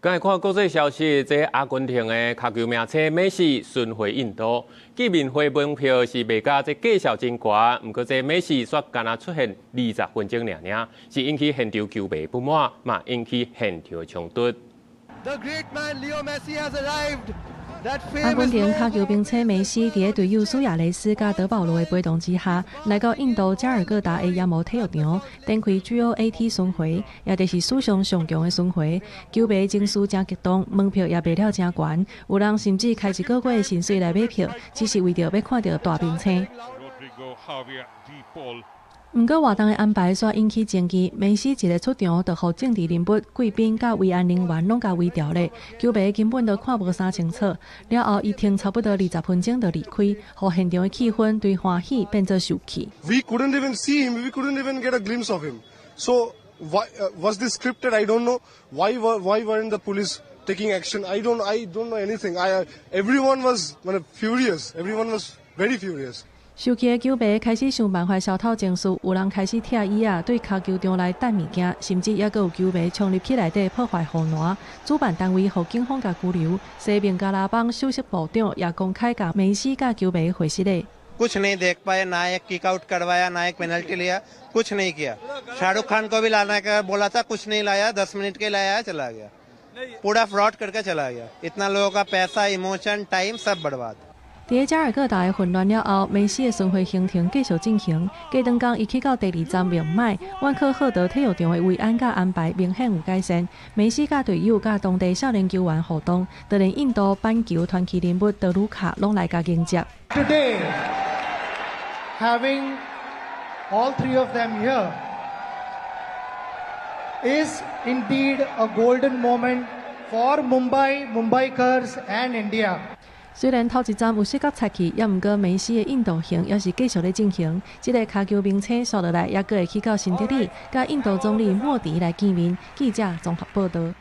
來看國際消息，這阿根廷的跤球明星美西巡迴印度，見面會門票是賣甲這價數真懸，毋過這美西煞干焦出現20分鐘爾爾，是引起現場球迷不滿，嘛引起現場衝突。 The great man Leo Messi has arrived. 阿根廷跤球明星梅西佇咧隊友蘇亞雷斯佮德保羅的陪同之下，來到印度加爾各答的鴨摩體育場，展開 GOAT 巡迴，也就是史上上強的巡迴。球迷情緒誠激動，門票也賣了誠懸，有人甚至開一個月的薪水來買票，只是為著欲看著大明星。毋過活動的安排煞引起爭議，梅西一个出場就予政治人物、貴賓佮維安人員攏共圍牢咧，球迷根本都看無啥清楚。了後，伊停差不多20分鐘就離開，予現場的氣氛對歡喜變做受氣。 We couldn't even see him. We couldn't even get a glimpse of him. So why was this scripted? I don't know. Why weren't the police taking action? I don't know anything. Everyone was furious. Everyone was very furious. 受氣的球迷開始想辦法消透情緒，有人開始拆椅仔，對跤球場內擲物件，甚至猶閣有球迷衝入去內底破壞護欄。主辦單位予警方共拘留，西孟加拉邦首席部長也公開共梅西佮球迷回失禮。 कुछ नहीं देख पाए, ना एक kick out करवाया, ना एक पेनल्टी लिया, कुछ नहीं किया। शाहरुख खान को भी लाने का बोला था, कुछ नहीं लाया। 10 मिनट के लाया, चला गया, पूरा फ्रॉड करके चला गया। इतना लोगों का पैसा, इमोशन, टाइम सब बर्बाद। 佇加爾各答的混亂了後，梅西的巡迴行程繼續進行。過兩工，伊去到第二站孟買，萬科赫德體育場的維安佮安排明顯有改善。梅西佮隊友佮當地少年球員互動，就連印度板球傳奇人物德魯卡攏來共迎接。 Today, having all three of them here is indeed a golden moment for Mumbai, Mumbaikars and India. 雖然頭一站有小可插曲，猶毋過梅西的印度行猶是繼續咧進行。這个跤球明星紲落來，猶閣會去到新德里，佮印度總理莫迪來見面。記者綜合報導。